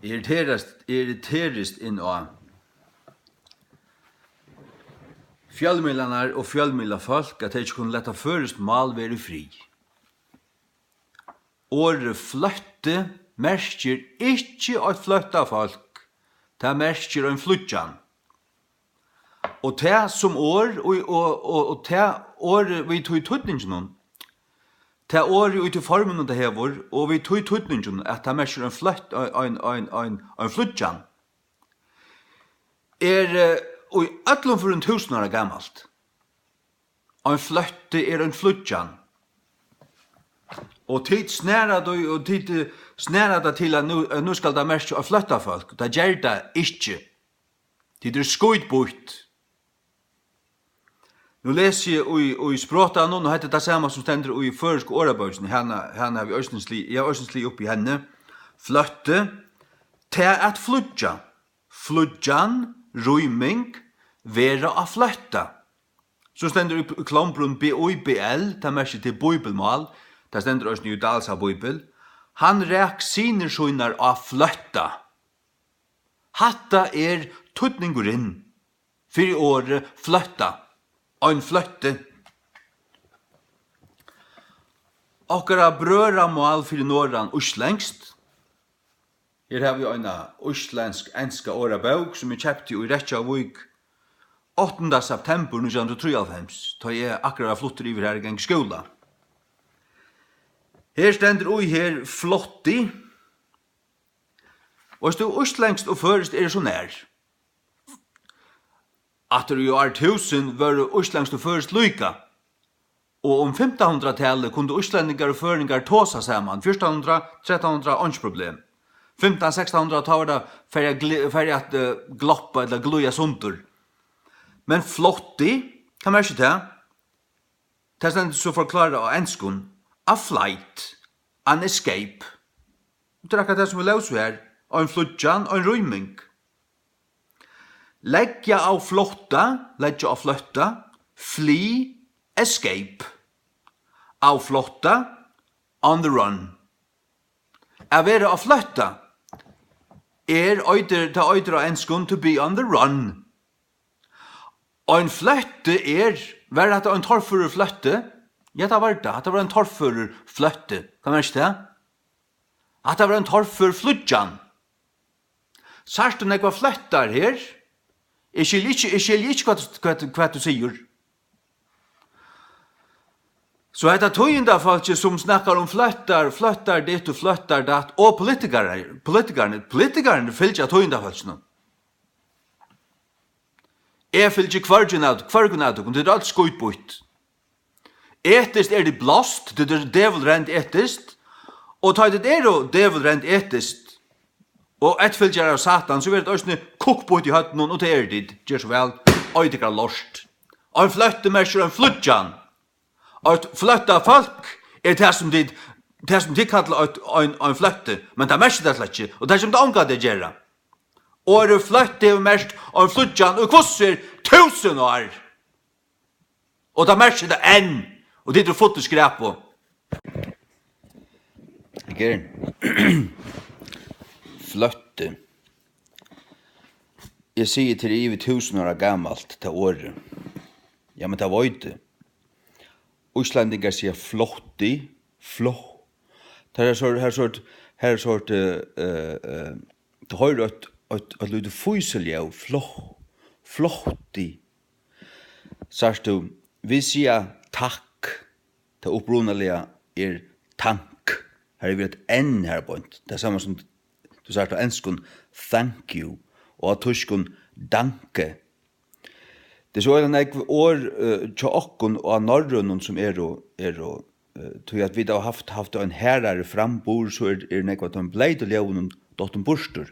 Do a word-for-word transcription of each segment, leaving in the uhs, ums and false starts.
irriterast, irriterist inn á fjølmiðlarnar og fjølmiðlafólk, at tey ikki kunnu lata føroyskt mál vera í frið. Orðið flótti merkir ikki eitt flóttafólk, tað merkir ein flýggjan. Og tað sum orð, og, og, og, og tað orðið við tí týdninginum, tað orðið í tí forminum tað hevur, og við tí týdninginum, at tað merkir ein flótt-, ein, ein, ein, ein, ein flýggjan, er, eh, í øllum førum túsund ára gamalt. Ein flótti er ein flýggjan. Og tit snara tí, og tit, eh, snara tað til, at nú, at nú skal tað merkja eitt flóttafólk. Tað ger tað ikki. Tit eru skítbýtt. Nú lesi eg í, í sprotanum, og hetta er tað sama sum stendur í føroysku orðabókini. Hana, hana havi eg eisini sli-, eg havi eisini sligið upp í henni. Flótti, tað at flýggja. Flýggjan, rýming, vera á flótta. So stendur í, í Klombrum B I B L, tað merkir til bíbelmál. Tað stendur eisini í Dahls Bíbel. Hann rak synir sínar á flótta. Hatta er týdningurin fyri orðið flótta. Ein flótti. Okkara brøðramál fyri norðan, íslendskt. Her havi eg eina íslendsk-enska orðabók, sum eg keypti í Reykjavík áttanda septembur nítjan hundrað og trýoghálvfems, tá eg akkurát var fluttur yvir har eg gongur í skúla. Her stendur í her flótti. Veitst tú, íslendskt og føroyskt eru so nær. Aftur í ár túsund vóru íslendskt og føroyskt líka, og um fimtan hundrað-talið kundu íslendingar og føroyingar tosa saman. Fjúrtan hundrað, trettan hundrað, einki problem. Fimtan, sekstan hundrað, tá var tað farið at gli-, farið at, eh, gloppa ella glíða sundur. Men flótti, hvat merkir tað? Tað stendur so forklárað á enskum: a flight, an escape. Tað er akkurát tað, sum vit lósu her. Ein flýggjan, ein rýming. Leggja á flótta, leggja á flótta, flee, escape. Á flótta, on the run. At vera á flótta er, eitur, tað eitur á enskum to be on the run. Ein flótti er, var hatta ein torførur flótti? Ja, tað var tað. Hatta var ein torførur flótti. Kann man ikki tað? Hatta var ein torfør flýggjan. Sært tú nógvar flóttar her? Eg skilji ikki, eg skilji ikki, hvat, hvat, hvat tú sigur. So hetta tíðindafólkið, sum snakkar um flóttar, flóttar ditt og flóttar datt, og politikarar, politikararnir, politikararnir fylgja tíðindafólkinum. Eg fylgi hvørgum av, hvørgum av tykkum, tit eru øll skítbýtt. Etiskt eru tit blást, tit eru dævulrend etiskt, og tá tit eru dævulrend etiskt, og ættfylgjarar av Satan, so verða tit eisini kukkbýtt í høvdinum, og tað eru tit. Ger so væl, eitigar lort. Ein flótti merkir ein flýggjan. Eitt flóttafólk er tað, sum tit, tað, sum tit kalla eitt, ein, ein flótti, men tað merkir tað slett ikki, og tað kemur tað ongantíð at gera. Orðið flótti hevur merkt ein flýggjan í hvussu er túsund ár, og tað merkir tað enn, og tit eru full í skræpu. Her. Flótti. Eg sigi, tað er yvir túsund ára gamalt, tað orðið. Ja, men tað veit eg. Íslendingar siga flótti, fló-, tað er sort, har er sort, har er sort, eh, eh, eh, tú hoyrir eitt, eitt, eitt lítið físiljóð, fló-, flótti. Sært tú, vit siga takk, tað upprunaliga er tank. Har er við eitt N har beint. Tað sama sum tú sært á enskum, thank you, og á týskum, danke. Tað er so øgiliga nógv orð, eh, hjá okkum og á norrønum, sum eru, eru, eh, tí at vit hava havt, havt ein harðari framburð, so er, er nógv av teimum bleytu ljóðunum dottin burtur.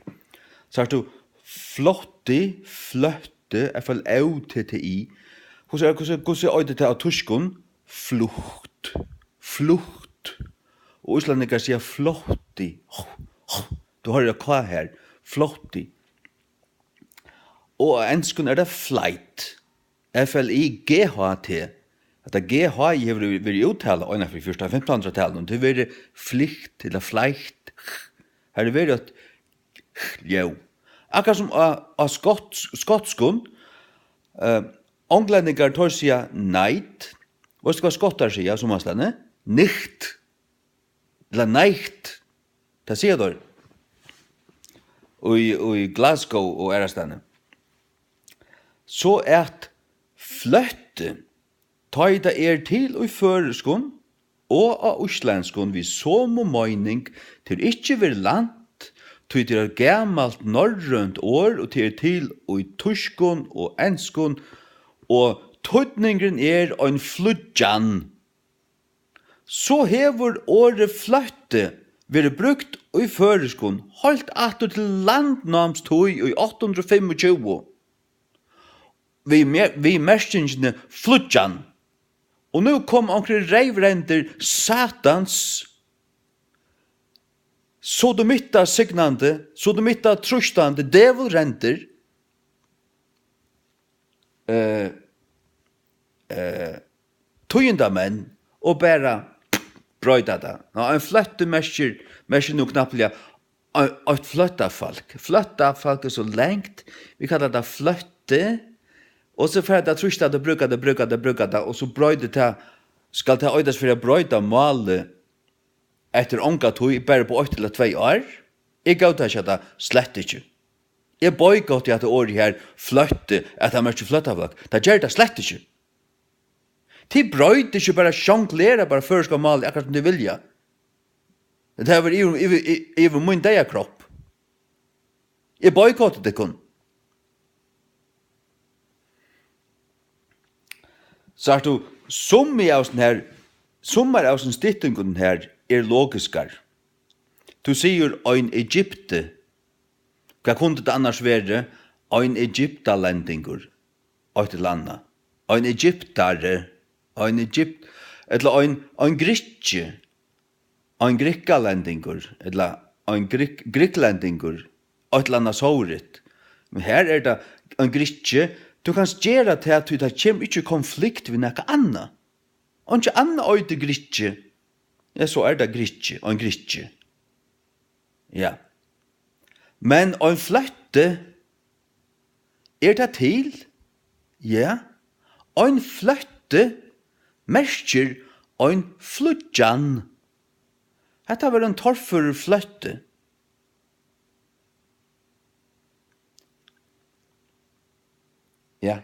Sært tú, flótti, flótti, F L Ó T T I. Hvussu er, hvussu, hvussu eitur tað á týskum? Flucht. Flucht. Og íslendingar siga flótti. Tú hoyrir K her. Flótti. Og á enskum er tað flight. F L I G H T. Hetta G H hevur verið úttalað einaferð í fjúrtan, fimtan hundrað-talinum. Tað hevur verið flikt ella flight. Har hevur verið eitt ljóð. Akkurát sum á, á skot-, skotskum, eh, onglendingar, teir siga night. Veitst tú, hvat skottar siga summastaðni? Nicht. Ella night. Tað siga teir. Og í, og í Glasgow og aðrastaðni. So at fløtti, tá ið tað er til í føroyskum og á íslendskum við somu meining, tað er ikki verið lænt, tí tað er eitt gamalt norrønt orð, og tað er til í týskum og enskum, og týdningurin er ein flýggjan. So hevur orðið fløtti verið brúkt í føroyskum heilt aftur til landnámstíð í átta hundrað og fimmogtjúgu við, me-, við merkingini flýggjan. Og nú kom onkrir reyvrendir satans, sodomitta signandi, sodomitta trýstandi, dævulrendir, eh, eh, tíðindamenn og bara broyta tað. Ná, ein fløtti merkir, merkir nú knappliga ein, eitt fløttafólk. Fløttafólk er so langt, vit kalla tað fløtti, og so fer tað at trýsta, tað brúka tað, brúka tað, brúka tað, og so broytir tað, skal tað eitast fyri at broyta málið eftir onga tíð, bara upp á eitt ella tvey ár. Eg góðtaki tað slett ikki. Eg boykotti hetta orðið her, fløtti, at tað merkir fløttafólk. Tað ger tað slett ikki. Tit broyta ikki, bara sjonglera bara føroyska málið, akkurát sum tit vilja. Tað hevur yvir, yvir, yvir, yvir mín deyða kropp. Eg boykotti tykkum. Sært tú, summi av hesum her, summar av hesum styttingum her er logiskar. Tú sigur ein Egypti. Hvat kundi tað annars verið? Ein egyptalendingur, eitt ella annað. Ein egyptari, ein Egypt-, ella ein, ein grikki, ein grikkalendingur, ella ein grik-, griklendingur, eitt ella annað sovorðið. Men her er tað ein grikki, tú kanst gera tað, tí tað kemur ikki í konflikt við nakað annað. Einki annað eitur grikki. Ja, so er tað grikki, ein grikki. Ja. Men ein fløtti, er tað til? Ja. Ein fløtti merkir ein flýggjan. Hetta var ein torførur fløtti. Ja.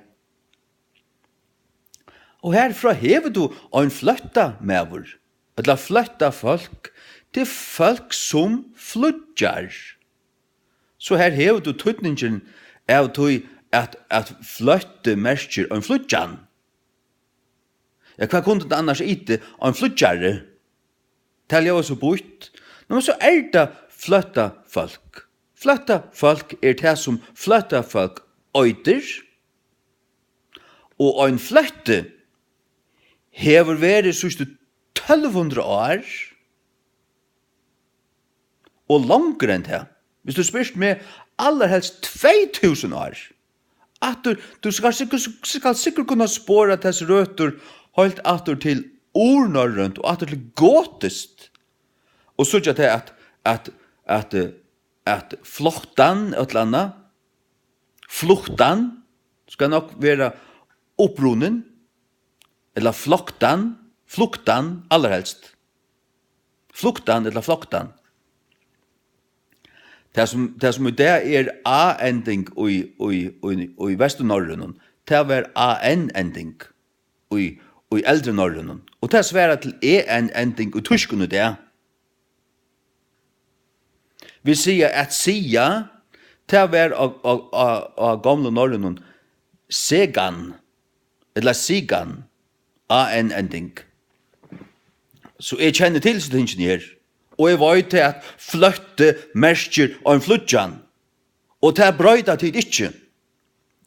Og herfrá hevur tú ein fløttamaður, ella fløttafólk, til fólk sum flýggjar. So her hevur tú týdningin av tí, at, at fløtti merkir ein flýggjan. Ja, hvat kundi tað annars itið, ein flýggjari? Tað ljóðar so býtt. Nú, men so er tað fløttafólk. Fløttafólk er tað, sum fløttafólk eitur. Og ein fløtti hevur verið síðstu tólv hundrað ár og longur enn tað. Viss tú spyrt meg, allarhelst tvey túsund ár. Aftur, tú skal sikkurt, skal sikkurt kunna spora tess røtur heilt aftur til urnorrønt og aftur til gotiskt. Og síggja tað at, at, at, eh, at flottan, eitt ella annað, fluttan, skal nokk vera upprunin, ella floktan, fluktan, allarhelst. Fluktan ella floktan. Tað sum, tað sum í dag er A-ending í, í, í, í vesturnorrønum, tað var A N-ending í, í eldri norrønum. Og tað svarar til E N-ending í týskum í dag. Vit siga at siga, tað var á, á, á, á gomlu norrønum segan, ella sigan, A N-ending. So eg kenni til hesi tingini her. Og eg veit tað, at fløtti merkir ein flýggjan. Og tað broyta tit ikki.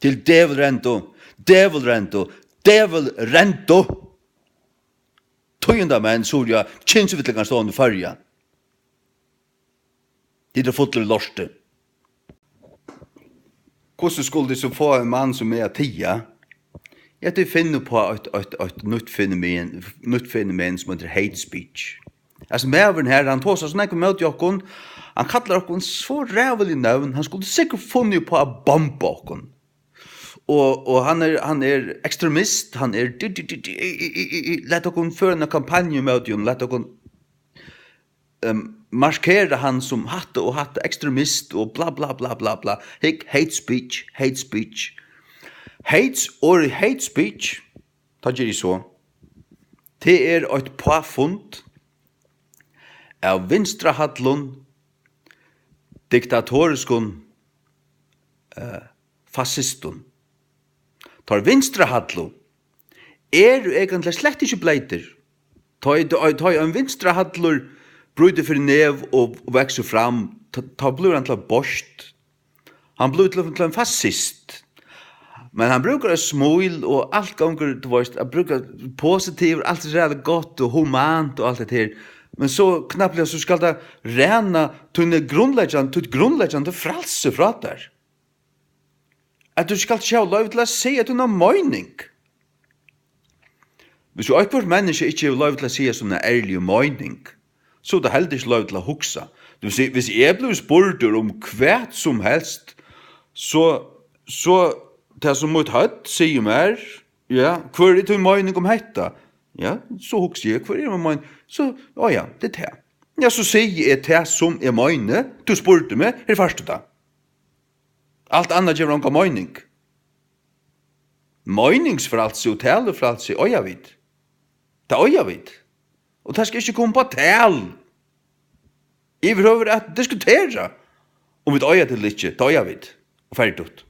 Til dævulrendu, dævulrendu, dævulrendu. Tíðindamenn, Suðuroyar, kynsvillingar stovnað í Føroyum. Tit eru fullir í lorti. Hvussu skulu tit so fáa ein mann sum meg at tiga? Ja, tit finna upp á eitt, eitt, eitt nýtt fenomen, nýtt fenomen sum eitur hate speech. Hasin maðurin her, hann tosar so nógv ímóti okkum, hann kallar okkum so ræðulig nøvn, hann skuldi sikkurt funnið upp á at bomba okkum. Og, og hann er, hann er ekstremist, hann er di, di, di, di, i, i, i, i, lat okkum føra eina kampanju ímóti honum, lat okkum, ehm, markera hann sum hatta og hatta ekstremist og bla, bla, bla, bla, bla. Hygg, hate speech, hate speech. Hate, orðið hate speech, tá geri eg so. Tað er eitt páfund av vinstrahallum, diktatoriskum, eh, fasistum. Teir vinstrahallu eru eigentliga slett ikki bleytir. Tá ið, tá ið, tá ið ein vinstrahallur brýtur fyri nev og, og veksur fram, tá, tá blívur hann til eitt beist. Hann blívur til, til ein fasist. Men hann brúkar eitt smíl og alt gongur, tú veist, at brúka positivt, alt er ræðuliga gott og humant og alt hetta her. Men so knappliga so skal tað ræna tína grundleggjandi, títt grundleggjandi frælsi frá tær. At tú skalt ikki hava loyvi til at siga tína meining. Hvis jú eitt hvørt menniskja ikki hevur loyvi til at siga sína ærligu meining, so hevur tað heldur ikki loyvi til at hugsa. Hvis eg, hvis eg blívi spurdur um hvat sum helst, so, so tað sum mítt høvd sigur mær, ja, hvør er tín meining um hetta? Ja, so hugsi eg, hvør er mín meining? So, á ja, tað er tað. Ja, so sigi eg tað sum eg meini, tú spurdi meg, her fært tú tað. Alt annað gevur onga meining. Meiningsfrælsi og talufrælsi eiga vit. Tað eiga vit. Og tað skal ikki koma upp á tal yvirhøvur at diskutera. Um vit eiga tað ella ikki, tað eiga vit. Og ferdigt.